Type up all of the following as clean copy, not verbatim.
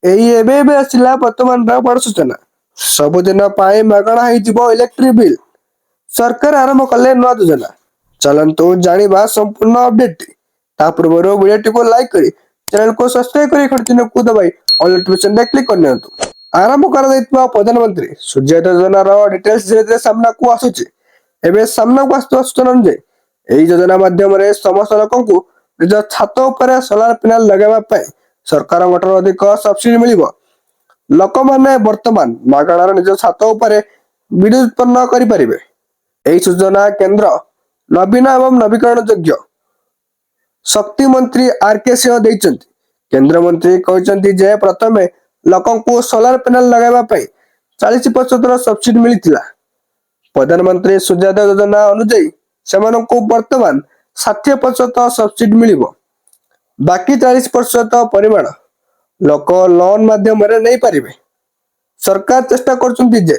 ଏଇ ଏବେ ଏବେ ଆସିଲା ବର୍ତ୍ତମାନର ବଡ଼ ସୂଚନା। ସବୁଦିନ ପାଇଁ ମାଗଣା ହେଇଯିବ ଇଲେକ୍ଟ୍ରିକ ବିଲ୍। ସରକାର ଆରମ୍ଭ କଲେ ନୂଆ ଯୋଜନା। ଚାଲନ୍ତୁ ଜାଣିବା ସମ୍ପୂର୍ଣ୍ଣ ଅପଡେଟଟି। ତା ପୂର୍ବରୁ ଭିଡିଓଟିକୁ ଲାଇକ୍ କରି, ଚ୍ୟାନେଲକୁ ସବସ୍କ୍ରାଇବ କରି, ଘଣ୍ଟି ଚିହ୍ନକୁ ଦବାଇ ଅଲ୍ ନୋଟିଫିକେସନରେ କ୍ଲିକ୍ କରିନିଅନ୍ତୁ। ଆରମ୍ଭ କରାଯାଇଥିବା ପ୍ରଧାନମନ୍ତ୍ରୀ ସୂର୍ଯ୍ୟୋଦୟ ଯୋଜନାର ଡିଟେଲ୍ସ ଧୀରେ ଧୀରେ ସାମ୍ନାକୁ ଆସୁଛି। ଏବେ ସାମ୍ନାକୁ ଆସୁଥିବା ସୂଚନା ଅନୁଯାୟୀ, ଏହି ଯୋଜନା ମାଧ୍ୟମରେ ସମସ୍ତ ଲୋକଙ୍କୁ ନିଜ ଛାତ ଉପରେ ସୋଲାର ପ୍ୟାନେଲ ଲଗାଇବା ପାଇଁ ସରକାରଙ୍କ ଠାରୁ ଅଧିକ ସବସିଡି ମିଳିବ। ଲୋକମାନେ ବର୍ତ୍ତମାନ ମାଗଣାରେ ନିଜ ଛାତ ଉପରେ ବିଦ୍ୟୁତ ଉତ୍ପନ୍ନ କରିପାରିବେ। ଏହି ସୂଚନା କେନ୍ଦ୍ର ନବୀନ ଏବଂ ନବୀକରଣ ଯୋଗ୍ୟ ଶକ୍ତି ମନ୍ତ୍ରୀ ଆର କେ ସିଂହ ଦେଇଛନ୍ତି। କେନ୍ଦ୍ରମନ୍ତ୍ରୀ କହିଛନ୍ତି ଯେ ପ୍ରଥମେ ଲୋକଙ୍କୁ ସୋଲାର ପ୍ୟାନେଲ ଲଗାଇବା ପାଇଁ 40 ପ୍ରତିଶତର ସବସିଡି ମିଳିଥିଲା। ପ୍ରଧାନମନ୍ତ୍ରୀ ସୂର୍ଯ୍ୟୋଦୟ ଯୋଜନା ଅନୁଯାୟୀ ସେମାନଙ୍କୁ ବର୍ତ୍ତମାନ 60% ସବସିଡି ମିଳିବ। ବାକି 40% ପରିମାଣ ଲୋକ ଲୋନ ମାଧ୍ୟମରେ ନେଇପାରିବେ। ସରକାର ଚେଷ୍ଟା କରୁଛନ୍ତି ଯେ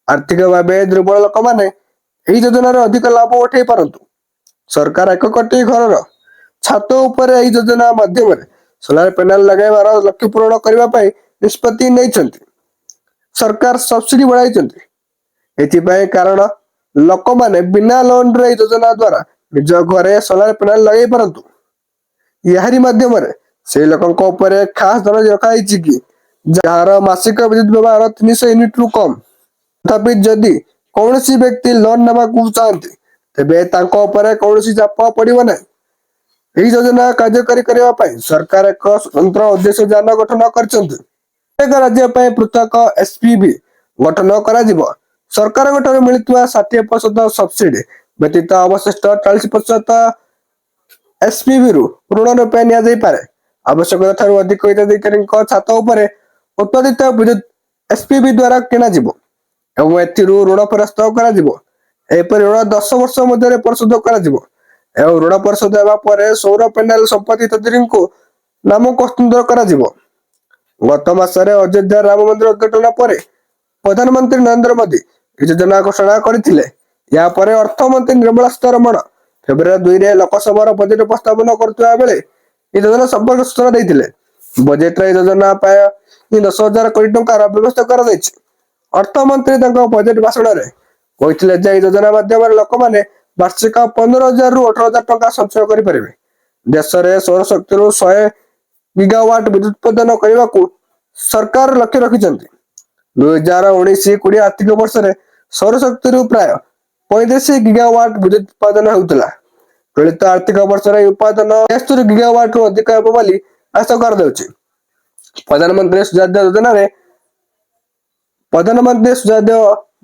ଆର୍ଥିକ ଭାବେ ଦୁର୍ବଳ ଲୋକମାନେ ଏହି ଯୋଜନାରେ ଅଧିକ ଲାଭ ଉଠାଇ ପାରନ୍ତୁ। ସରକାର 1 କୋଟି ଘରର ଛାତ ଉପରେ ଏହି ଯୋଜନା ମାଧ୍ୟମରେ ସୋଲାର ପ୍ୟାନେଲ ଲଗାଇବାର ଲକ୍ଷ୍ୟ ପୂରଣ କରିବା ପାଇଁ ନିଷ୍ପତ୍ତି ନେଇଛନ୍ତି। ସରକାର ସବସିଡି ବଢାଇଛନ୍ତି ଏଥିପାଇଁ, କାରଣ ଲୋକମାନେ ବିନା ଲୋନରେ ଏହି ଯୋଜନା ଦ୍ୱାରା ନିଜ ଘରେ ସୋଲାର ପ୍ୟାନେଲ ଲଗାଇ ପାରନ୍ତୁ। ଏହାରି ମାଧ୍ୟମରେ ସେଇ ଲୋକଙ୍କ ଉପରେ ଖାସ ଧ୍ୟାନ ରଖାଯାଇଛି କି ଯାହାର ମାସିକ ବିଦ୍ୟୁତ ବ୍ୟବହାର 300 ୟୁନିଟ ରୁ କମ। ତଥାପି ଯଦି କୌଣସି ବ୍ୟକ୍ତି ଲୋନ ନେବାକୁ ଚାହାନ୍ତି, ତେବେ ତାଙ୍କ ଉପରେ କୌଣସି ଚାପ ପଡିବ ନାହିଁ। ଏହି ଯୋଜନା କାର୍ଯ୍ୟକାରୀ କରିବା ପାଇଁ ସରକାର ଏକ ସ୍ୱତନ୍ତ୍ର ଉଦ୍ଦେଶ୍ୟ ଯାନ ଗଠନ କରିଛନ୍ତି। ପ୍ରତ୍ୟେକ ରାଜ୍ୟ ପାଇଁ ପୃଥକ ଏସପିଭି ଗଠନ କରାଯିବ। ସରକାରଙ୍କ ଠାରୁ ମିଳିଥିବା 60% ସବସିଡି ବ୍ୟତୀତ ଅବଶିଷ୍ଟ 40% ଏସପିଭି ରୁ ଋଣ ରୂପେ ନିଆଯାଇପାରେ। ଆବଶ୍ୟକତା ଠାରୁ ଅଧିକ ହିତାଧିକାରୀଙ୍କ ଛାତ ଉପରେ ଉତ୍ପାଦିତ ବିଦ୍ୟୁତ ଏସପିଭି ଦ୍ୱାରା କିଣାଯିବ ଏବଂ ଏଥିରୁ ଋଣ ଫେରସ୍ତ କରାଯିବ। ଏହିପରି ଋଣ 10 ବର୍ଷ ମଧ୍ୟରେ ପରିଶୋଧ କରାଯିବ ଏବଂ ଋଣ ପରିଶୋଧ ହେବା ପରେ ସୌର ପ୍ୟାନେଲ ସମ୍ପତ୍ତି ହିତାଧିକାରୀଙ୍କୁ ନାମକୁ ହସ୍ତାନ୍ତର କରାଯିବ। ଗତ ମାସରେ ଅଯୋଧ୍ୟା ରାମ ମନ୍ଦିର ଉଦ୍ଘାଟନ ପରେ ପ୍ରଧାନମନ୍ତ୍ରୀ ନରେନ୍ଦ୍ର ମୋଦି ଏହି ଯୋଜନା ଘୋଷଣା କରିଥିଲେ। ଏହାପରେ ଅର୍ଥମନ୍ତ୍ରୀ ନିର୍ମଳା ସୀତାରମଣ ଫେବୃଆରୀ 2ରେ ଲୋକସଭାର ବଜେଟ ଉପସ୍ଥାପନ କରୁଥିବା ବେଳେ ଏହି ଯୋଜନା ସମ୍ପର୍କରେ ସୂଚନା ଦେଇଥିଲେ। ବଜେଟରେ ଏହି ଯୋଜନା ପାଇଁ 10,000 କୋଟି ଟଙ୍କାର ବ୍ୟବସ୍ଥା କରାଯାଇଛି। ଅର୍ଥମନ୍ତ୍ରୀ ତାଙ୍କ ବଜେଟ ଭାଷଣରେ କହିଥିଲେ ଯେ ଏହି ଯୋଜନା ମାଧ୍ୟମରେ ଲୋକମାନେ ବାର୍ଷିକ 15,000ରୁ 18,000 ଟଙ୍କା ସଞ୍ଚୟ କରିପାରିବେ। ଦେଶରେ ସୌର ଶକ୍ତିରୁ 100 ଗିଗାୱାଟ ବିଦ୍ୟୁତ ଉତ୍ପାଦନ କରିବାକୁ ସରକାର ଲକ୍ଷ୍ୟ ରଖିଛନ୍ତି। 2019-20 ଆର୍ଥିକ ବର୍ଷରେ ସୌରଶକ୍ତିରୁ ପ୍ରାୟ 35 ଗିଗାୱାଟ ବିଦ୍ୟୁତ ଉତ୍ପାଦନ ହେଉଥିଲା। ଚଳିତ ଆର୍ଥିକ ବର୍ଷରେ ଏହି ଉତ୍ପାଦନ 73 ଗିଗାୱାଟରୁ ଅଧିକ ହେବ ବୋଲି ଆଶା କରାଯାଉଛି। ପ୍ରଧାନମନ୍ତ୍ରୀ ସୂର୍ଯ୍ୟୋଦୟ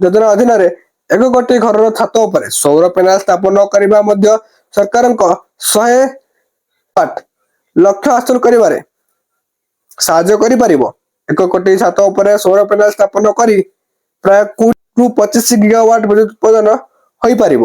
ଯୋଜନା ଅଧୀନରେ 1 କୋଟି ଘରର ଛାତ ଉପରେ ସୌର ପ୍ୟାନେଲ ସ୍ଥାପନ କରିବା ମଧ୍ୟ ସରକାରଙ୍କ 100 ୱାଟ ଲକ୍ଷ୍ୟ ହାସଲ କରିବାରେ ସାହାଯ୍ୟ କରିପାରିବ। 1 କୋଟି ଛାତ ଉପରେ ସୌର ପ୍ୟାନେଲ ସ୍ଥାପନ କରି ପ୍ରାୟ 20ରୁ 25 ଗିଗାୱାଟ ବିଦ୍ୟୁତ ଉତ୍ପାଦନ ହୋଇପାରିବ।